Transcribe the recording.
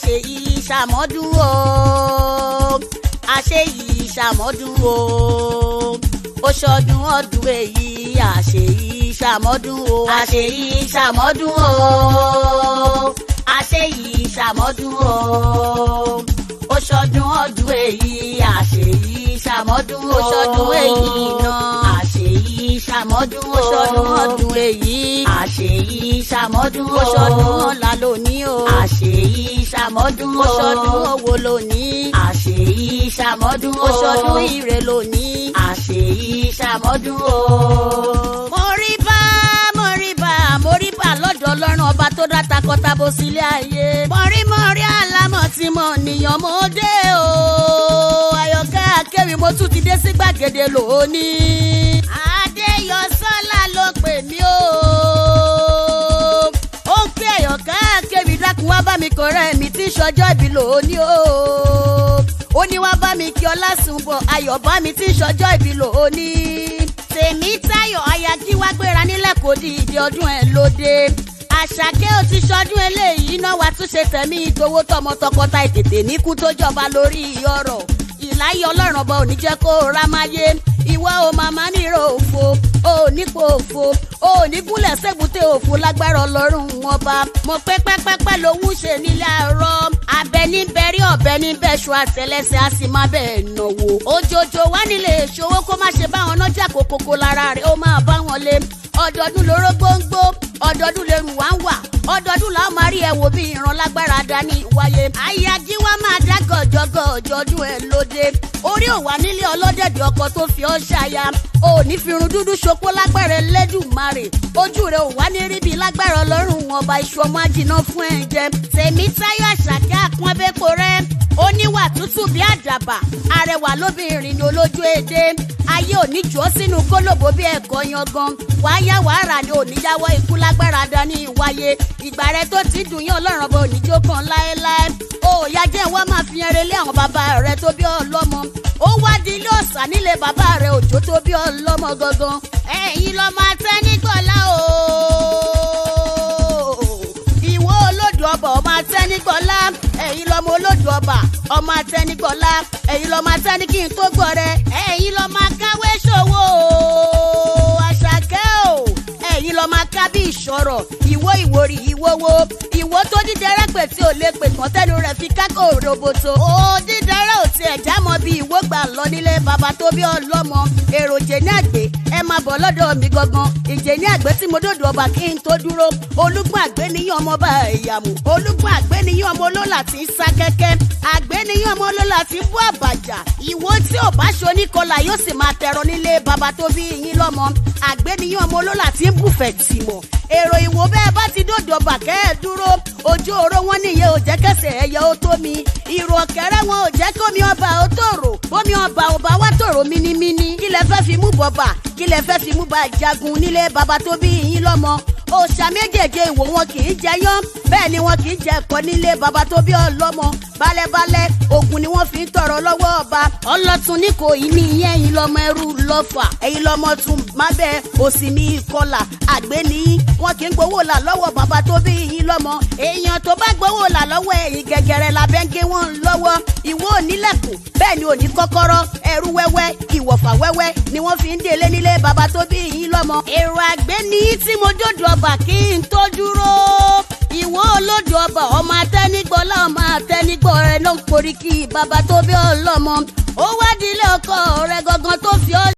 Àṣeyí ṣàmọ́dún o, àṣeyí ṣàmọ́dún o, ó ṣọdún ọdún èyí, àṣeyí ṣàmọ́dún o, àṣeyí ṣàmọ́dún o, àṣeyí ṣàmọ́dún o, ó ṣọdún ọdún èyí, àṣeyí ṣàmọ́dún o, ó ṣọdún èyí náà, àṣeyí ṣàmọ́dún o, ó ṣọdún ọdún èyí, àṣeyí ṣàmọ́dún o, ó ṣọdún ọ̀la lónìí o, àṣeyí ṣàmọ́dún o, ó ṣọdún owó lónìí, àṣeyí ṣàmọ́dún o, ó ṣọdún ire lónìí, àṣeyí ṣàmọ́dún o. Mo rí bá, mo rí bá, mo rí bá lọ́dọ̀ Ọlọ́run ọba tó dá takọtabo sílé ayé. Mo rí, mo rí àlámọ̀ tí mo nìyàn mo dé o. Àyọ̀ká Akéwì, mo tún ti dé sí gbàgede lónìí. Adéyọsọ́lá ló pè mí o. Ó ń pè Àyọ̀ká Akéwì, dákun wá bá mi kọ̀rẹ́ mi tí ń ṣọjọ́ ìbí lónìí o. Ó ní wá bá mi kí Ọlásùnbọ̀ ayọ̀ bá mi tí ń ṣọjọ́ ìbí lónìí. Tèmítáyọ̀ Ayagi wá gbéra nílẹ̀ kò di ìdí ọdún ẹ̀ lóde. Àṣàkẹ́ ò ti ṣọdún eléyìí náà, wàá tún ṣe tẹ̀mí ìtòwó tọmọ tọkọta ìtètè níkú tó jọba lórí ọ̀rọ̀. Ìláyé Ọlọ́run ọba ò ní jẹ́ kó o rá máyé. Ìwọ ò màmá nírò òfo, ò nípò òfo, ò ní gúnlẹ̀ sébùté òfo lágbára Ọlọ́run ọba. Mo pé pẹ́pẹ́pẹ́ lòún ṣe nílé àárọ̀. Abẹ ní bẹ́rí, ọ̀bẹ ní bẹ́ṣu, àtẹlẹsẹ̀ á sì má bẹ́ẹ̀ náwó. Òjòjò wá nílé ìṣòwò kó má ṣe báwọn nájà kókókó lára rẹ̀, ó máa bá wọn lé. Ọdọọdún lóró gbóngbó, ọdọọdún lèrú wá ń wà, ọdọọdún làwọn máa rí ẹ wò bí ìran lágbára dání wáyé. Àyájí wa máa dá gọ̀jọ̀gọ̀jọ̀ ọdún ẹ̀ lóde. Orí ò wà nílé ọlọ́dẹ̀dẹ̀ ọkọ tó fi ọ́ ṣàyà. Ò ní firun dúdú ṣopó lágbára Ẹlẹ́dùmarè. Ojú rẹ̀ ò wá ní ríbi lágbára Ọlọ́run ọba, iṣu ọmọ ajiná fún ẹ jẹ. Tèmítáyọ̀ Àṣàkẹ́ àpọ́nbẹ́pọ̀ rẹ̀, oníwà tútù bí àdàbà, arẹwà lóbìnrin ni olójú èdè. Ayé òní jọ́ sínú kólòbó bí ẹ̀kọ́ yangan. Wàá yá wàá rà ní oníyàwó ikú lágbára dání wáyé. Ìgbà rẹ tó ti dùn yín, Ọlọ́run ọba oníjó kan láéláé. Ó yá, jẹ́ wọ́n máa fi ẹrẹ lé àwọn bàbá rẹ tó bí ọlọ́mọ. Ó wá di ilé ọ̀sà nílé bàbá rẹ Òjó tó bí ọlọ́mọ gangan. Ẹ̀yin lọ́mọ atẹ́nigbọ̀lá o, ìwọ olódò ọba, ọmọ atẹ́nigbọ̀lá. Ẹ̀yin lọ́mọ olódò ọba, ọmọ atẹ́nigbọ̀lá. Ẹ̀yin lọ́mọ atẹ́ni kí n tó gbọ́ rẹ. Ẹ̀yin lọ́mọ akáwé ṣòwò o, Àṣàkẹ́ o. Ẹ̀yin lọ́mọ akábí ìṣọ̀rọ̀, ìwọ ìwòrì ìwòwò, ìwọ tó dídẹrẹ́ pè tí ò lè pè kàn tẹ́nu rẹ̀ fi kákò roboto. Ó dídẹrẹ́ ò tiẹ̀ já mọ́ bí ìwọ gbà lọ nílé bàbá tó bí ọlọ́mọ. Èròjè ní àgbẹ̀, ẹ máa bọ̀ lọ́dọ̀ mi gangan. Ìjẹ́ ní àgbẹ̀ tí mo dòdò ọba kí n tó dúró. Olúgbọ́n àgbẹ̀ níyàn ọmọ bá ìyàmù. Olúgbọ́n àgbẹ̀ níyàn ọmọ olólà tí ń sá kẹ́kẹ́. Àgbẹ̀ níyàn ọmọ olólà tí ń bú àbàjá. Ìwọ tí ò bá ṣe oníkọlà yóò sì máa tẹrọ nílé bàbá tó bí yín lọ́mọ. Àgbẹ̀ níyàn ọmọ olólà tí ń bùfẹ̀ tìmọ̀. Èrò ìwò bẹ́ẹ̀ bá ti dòdò ọba kẹ́ ẹ̀ dúró. Ojú oró wọn nìyẹn ò jẹ́ kẹsẹ̀ ẹyẹ ó tó mi. Ìrò ọ̀kẹ́rẹ́ wọn ò jẹ́ kómi ọba ó tòrò. Bómi ọba ò bá wá tòrò mínímíní. Kí lẹ fẹ́ fi mú bọ̀bà? Kí lẹ fẹ́ fi mú bá jagun nílé bàbá tó bí yín lọ́mọ? Òòṣà méjèèjì ìwò wọn kì í jẹyán, bẹ́ẹ̀ ni wọn kì í jẹ ẹ̀kọ́ nílé bàbá tó bí ọlọ́mọ. Balẹ̀balẹ̀ ogun ni wọ́n fi ń tọrọ lọ́wọ́ ọba. Ọlọ́tún ní kò í ní ìyẹn. Ẹ̀yin lọ́mọ ẹrú lọ́fà, ẹ̀yin lọ́mọ tún mábẹ́ òsì ní ìkọlà. Àgbẹ̀ ní wọn kì í gbowó là lọ́wọ́ bàbá tó bí yín lọ́mọ. Èèyàn tó bá gbowó là lọ́wọ́ ẹ̀yin gẹ̀gẹ̀rẹ̀ làbẹ́ ń gé wọn lọ́wọ́. Ìwọ onílẹ̀kùn, bẹ́ẹ̀ ni òní kọ́kọ́rọ́. Ẹrú wẹ́wẹ́, ìwọ̀fà wẹ́wẹ́ ni wọ́n fi ń délé nílé bàbá tó bí yín lọ́mọ. Èrò àgbẹ̀ ní tí mo dòdò ọba kí n tó dúró. Ìwọ olódò ọba, ọmọ atẹnigbọlá, ọmọ atẹnigbọ rẹ ló ń porí kí bàbá tó bí ọlọ́mọ. Ó wá dílé ọkọ rẹ gangan tó fi ọ.